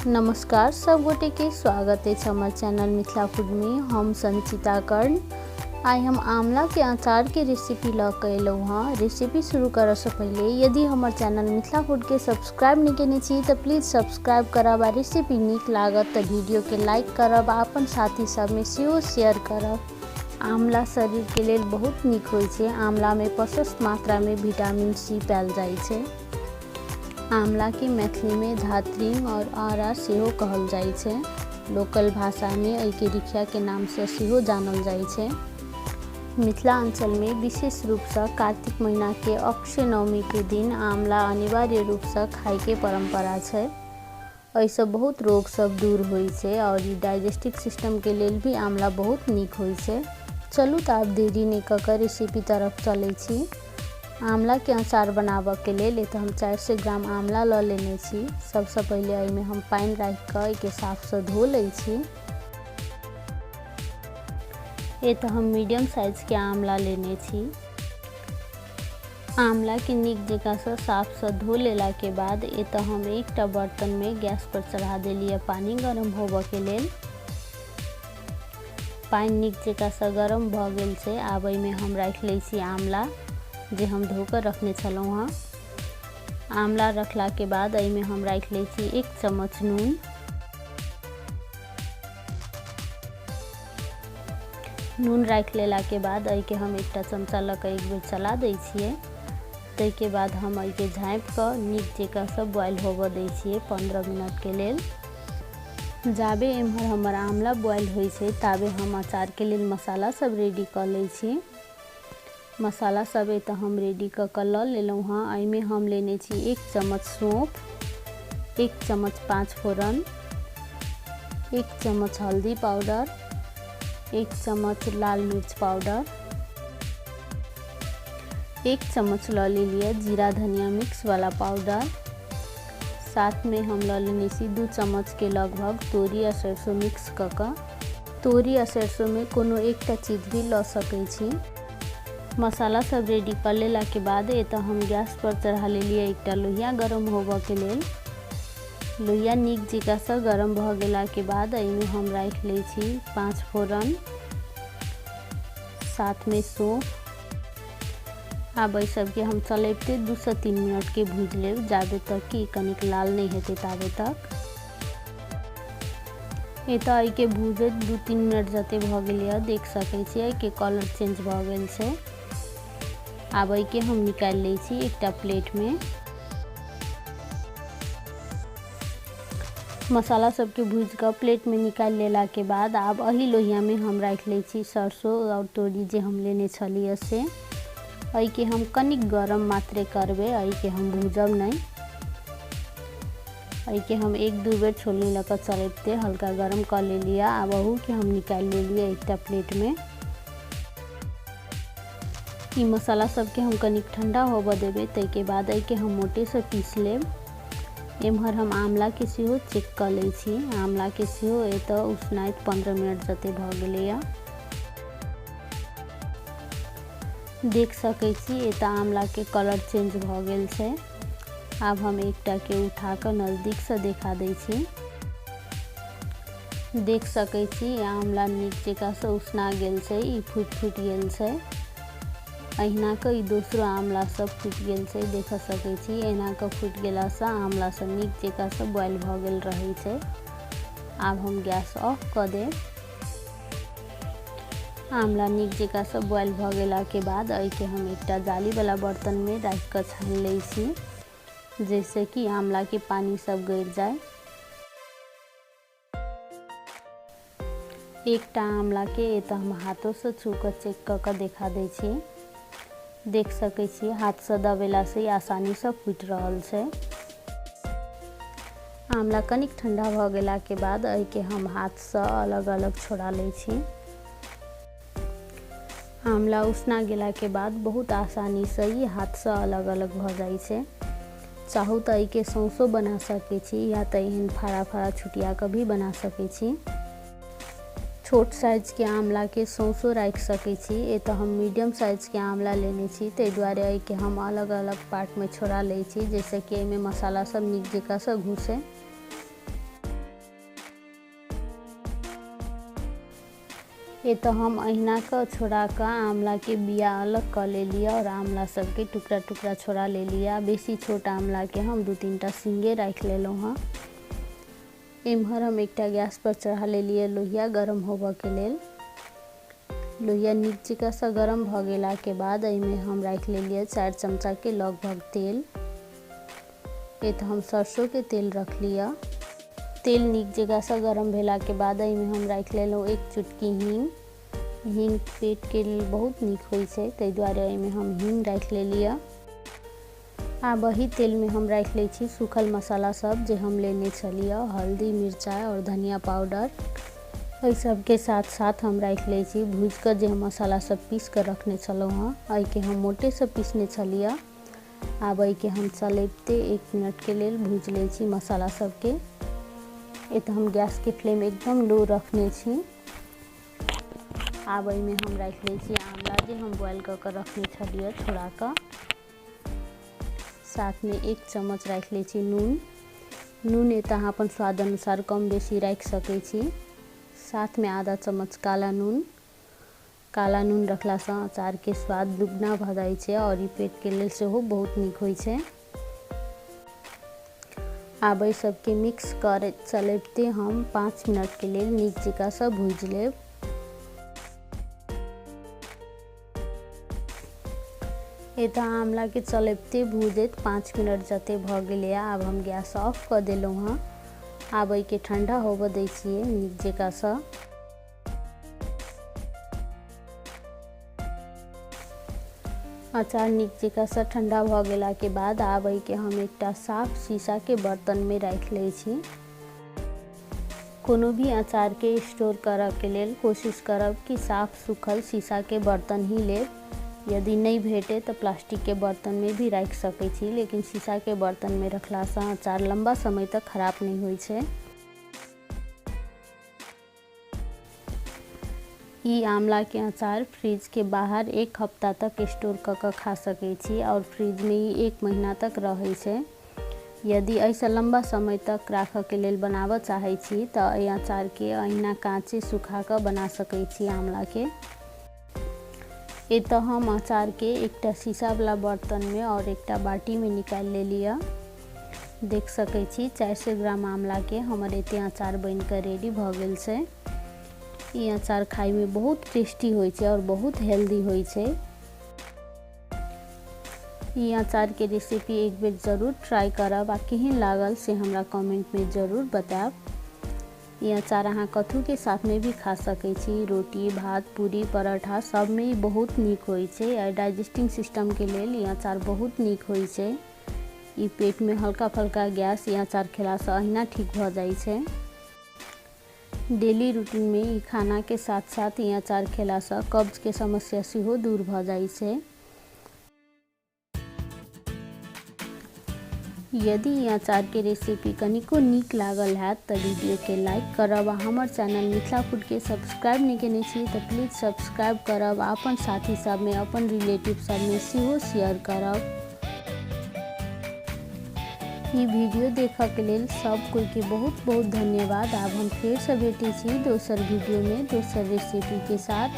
नमस्कार सब गोटे के स्वागत है हमर चैनल मिथिला फूड में। हम संचिता कर्ण। आइ हम आंवला के अचार के रेसिपी ल के अयलहुँ हँ। रेसिपी शुरू करऽ से पहले यदि हमर चैनल मिथिला फूड के सब्सक्राइब नहीं केने छी तो प्लीज सब्सक्राइब करब आ रेसिपी नीक लागत तो वीडियो के लाइक करब आ अपन साथी सब में सेहो शेयर करब। आंवला शरीर के लेल बहुत नीक होइ छै। आंवला में प्रशस्त मात्रा में विटामिन सी पायल जाइ छै। आंवला के मैथिली में धात्रिम और आरा सेहो कहल जाइ छै। लोकल भाषा में एहिके रिखिया के नाम से सेहो जानल जाइ छै। मिथिला अंचल में विशेष रूप से कार्तिक महीना के अक्षय नवमी के दिन आंवला अनिवार्य रूप से खाय के परंपरा छै। एहिसँ बहुत रोग सब दूर होइ छै और ई डाइजेस्टिव सिस्टम के लेल भी आंवला बहुत नीक होइ छै। चलू तऽ आब देरी नहि कऽ कऽ रेसिपी तरफ चलै छी। आंवला के अचार बनाबऽ के लेल एतऽ हम 400 ग्राम आंवला लऽ लेने छी। सबसँ पहिले एहिमे हम पानि राखि कऽ एहिके साफसँ धो लै छी। एतऽ हम मीडियम साइजके आंवला लेने छी। आंवला के नीक जकाँसँ साफसँ धो लेलाके बाद एतऽ हम एकटा बर्तनमे गैस पर चढ़ा देलियै पानि गरम होबऽके लेल। पानि नीक जकाँसँ गरम भऽ गेल छै। आब एहिमे हम राखि लै छी आंवला जे हम धो कऽ रखने छलहुँ हँ। आंवला रखलाके बाद एहिमे हम राखि लै छी 1 चम्मच नून। नून राखि लेलाके बाद एहिके हम एकटा चमचा लऽ कऽ एक बेर चला दै छियै। ताहिके बाद हम एहिके झाँपि कऽ नीक जकाँसँ बॉयल होबऽ दै छियै 15 मिनटके लेल। जाबे एम्हर हमर आंवला बॉयल होइ छै ताबे हम अचारके लेल मसाला सब रेडी कऽ लै छी। मसाला सब एतऽ हम रेडी कऽ कऽ लऽ लेलहुँ हँ। एहिमे हम लेने छी 1 चम्मच सौंफ, 1 चम्मच 5 फोरन, 1 चम्मच हल्दी पाउडर, 1 चम्मच लाल मिर्च पाउडर, 1 चम्मच लऽ लेलियै जीरा धनिया मिक्स वाला पाउडर। साथ में हम लऽ लेने छी 2 चम्मच के लगभग तोरी आ सरसों मिक्स कऽ कऽ। तोरी आ सरसों में कोनो एकटा चीज भी लऽ सकै छी। मसाला सब रेडी कऽ लेला के बाद एतऽ हम गैस पर चढ़ा लेलियै एकटा लोहिया गरम होबऽ के लेल। लोहिया नीक जकाँसँ गरम भऽ गेला के बाद एहिमे हम राखि लै छी 5 फोरन, साथ में सौंफ। आब एहि सबके हम चलैबते 2 से 3 मिनट के भूजि लेब, जाबे तक कि कनिक लाल नहि हेतै ताबे तक। एतऽ एहिके भूजैत 2-3 मिनट जते भऽ गेल यऽ, देख सकै छियै एहिके कलर चेंज भऽ गेल छै। आब एहिके हम निकालि लै छी एकटा प्लेटमे। मसाला सबके भूजि कऽ प्लेटमे निकालि लेलाके बाद आब एही लोहियामे हम राखि लै छी सरसों और तोरी जे हम लेने छलियै से। एहिके हम कनिक गरम मात्रे करबै, एहिके हम भूजब नहि। एहिके हम 1-2 बेर छोलनी लऽ कऽ चलैबते हल्का गरम कऽ लेलियै। आब अहूके हम निकालि लेलियै एकटा प्लेटमे। ई मसाला सबके हम कनिक ठंडा होबऽ देबै, ताहिके बाद एहिके हम मोटेसँ पीस लेब। एम्हर हम आंवलाके सेहो चेक कऽ लै छी। आंवलाके सेहो एतऽ उसनाइत 15 मिनट जते भऽ गेलैए। देख सकै छी एतऽ आंवलाके कलर चेंज भऽ गेल छै। आब हम एकटाके उठा कऽ नजदीकसँ देखा दै छी। देख सकै छी आंवला नीक जकाँसँ उसना गेल छै, ई फूटि फूटि गेल छै। अहिना कऽ ई दोसरो आंवला सब फूटि गेल छै, देख सकै छी। एना कऽ फूटि गेलासँ आंवला सब नीक जकाँसँ बॉयल भऽ गेल रहै छै। आब हम गैस ऑफ कऽ देब। आंवला नीक जकाँसँ बॉयल भऽ गेलाके बाद एहिके हम एकटा जालीवला बर्तनमे राखि कऽ छानि लै छी, जाहिसँ कि आंवलाके पानि सब गड़ि जाय। एकटा आंवलाके एतऽ हम हाथोसँ छू कऽ चेक कऽ कऽ देखा दै छी। देख सकै छी हाथसँ दबेलासँ ई आसानीसँ फूटि रहल छै। आंवला कनिक ठंडा भऽ गेलाके बाद एहिके हम हाथसँ अलग-अलग छोड़ा लै छी। आंवला उसना गेलाके बाद बहुत आसानीसँ ई हाथसँ अलग-अलग भऽ जाइ छै। चाहू तऽ एहिके सौंसो बना सकै छी या तऽ एहन फाड़ा-फाड़ा छुटिया कऽ भी बना सकै छी। छोट साइजके आंवलाके सौंसो राखि सकै छी। एतऽ हम मीडियम साइजके आंवला लेने छी, ताहि दुआरे एहिके हम अलग-अलग पार्टमे छोड़ा लै छी, जाहिसँ कि एहिमे मसाला सब नीक जकाँसँ घुसै। एतऽ हम अहिना कऽ छोड़ा कऽ आँवलाके बिया अलग कऽ लेलियै आओर आँवला सबके टुकड़ा टुकड़ा छोड़ा लेलियै। आ बेसी छोट आँवलाके हम 2-3 टा सिंगे राखि लेलहुँ हँ। एम्हर हम एकटा गैस पर चढ़ा लेलियै लोहिया गरम होबऽके लेल। लोहिया नीक जकाँसँ गरम भऽ गेलाके बाद एहिमे हम राखि लेलियै 4 चमचाके लगभग तेल। एतऽ हम सरसोके तेल रखलियै। तेल नीक जकाँसँ गरम भेलाके बाद एहिमे हम राखि लेलहुँ 1 चुटकी हींग। हींग पेटके लेल बहुत नीक होइ छै, ताहि दुआरे एहिमे हम हींग राखि लेलियै। आब एही तेलमे हम राखि लै छी सूखल मसाला सब जे हम लेने छलियै, हल्दी, मिरचाइ आओर धनिया पाउडर। एहि सबके साथ साथ हम राखि लै छी भूजि कऽ जे हम मसाला सब पीस कऽ रखने छलहुँ हँ, एहिके हम मोटेसँ पीसने छलियै। आब एहिके हम चलैबते 1 मिनटके लेल भूजि लै छी मसाला सबके। एतऽ हम गैसके फ्लेम एकदम लो रखने छी। आब एहिमे हम राखि लै छी आँवला जे हम बॉयल कऽ कऽ रखने छलियै छोड़ा कऽ। साथमे 1 चम्मच राखि लै छी नून। नून एतऽ अहाँ अपन स्वाद अनुसार कम बेसी राखि सकै छी। साथमे आधा चम्मच काला नून। काला नून रखलासँ अचारके स्वाद दुगना भऽ जाइ छै आओर ई पेटके लेल सेहो बहुत नीक होइ छै। आब एहि सबके मिक्स करैत चलैबते हम 5 मिनटके लेल नीक जकाँसँ भूजि लेब। एतऽ आँवलाके चलैबते भूजैत 5 मिनट जते भऽ गेलैए। आब हम गैस ऑफ कऽ देलहुँ हँ। आब एहिके ठंडा होबऽ दै छियै नीक जकाँसँ। अचार नीक जकाँसँ ठंडा भऽ गेलाके बाद आब एहिके हम एकटा साफ शीशाके बर्तनमे राखि लै छी। कोनो भी अचारके स्टोर करऽके लेल कोशिश करब कि साफ सूखल शीशाके बर्तन ही लेब। यदि नहि भेटे तऽ प्लास्टिकके बर्तनमे भी राखि सकै छी, लेकिन शीशाके बर्तनमे रखलासँ अचार लम्बा समय तक खराब नहि होइ छै। ई आँवलाके अचार फ्रिजके बाहर 1 हफ्ता तक स्टोर कऽ कऽ खा सकै छी आओर फ्रिजमे ई 1 महीना तक रहै छै। यदि एहिसँ लम्बा समय तक राखऽके लेल बनाबऽ चाहै छी तऽ एहि अचारके अहिना काँचे सुखा कऽ बना सकै छी आँवलाके। एतऽ हम अचारके एकटा शीशावला बर्तनमे आओर एकटा बाटीमे निकालि लेलियै। देख सकै छी 400 ग्राम आँवलाके हमर एते अचार बनि कऽ रेडी भऽ गेल छै। ई अचार खाइमे बहुत टेस्टी होइ छै आओर बहुत हेल्दी होइ छै। ई अचारके रेसिपी एक बेर जरूर ट्राई करब आ केहन लागल से हमरा कमेंटमे जरूर बतायब। ई अचार अहाँ कथूके साथमे भी खा सकै छी, रोटी, भात, पूरी, पराठा सबमे ई बहुत नीक होइ छै। आ डाइजेस्टिंग सिस्टमके लेल ई अचार बहुत नीक होइ छै। ई पेटमे हल्का फल्का गैस ई अचार खेलासँ अहिना ठीक भऽ जाइ छै। डेली रूटीनमे ई खानाके साथ साथ ई अचार खेलासँ कब्जके समस्या सेहो दूर भऽ जाइ छै। यदि ई अचारके रेसिपी कनिको नीक लागल हैत तऽ वीडियोके लाइक करब आ हमर चैनल मिथिला फूडके सब्सक्राइब नहि केने छी तऽ प्लीज सब्सक्राइब करब आ अपन साथी सबमे, अपन रिलेटिव सबमे सेहो शेयर करब। ई वीडियो देखऽके लेल सब कोइके बहुत बहुत धन्यवाद। आब हम फेरसँ भेटै छी दोसर वीडियोमे दोसर रेसिपीके साथ।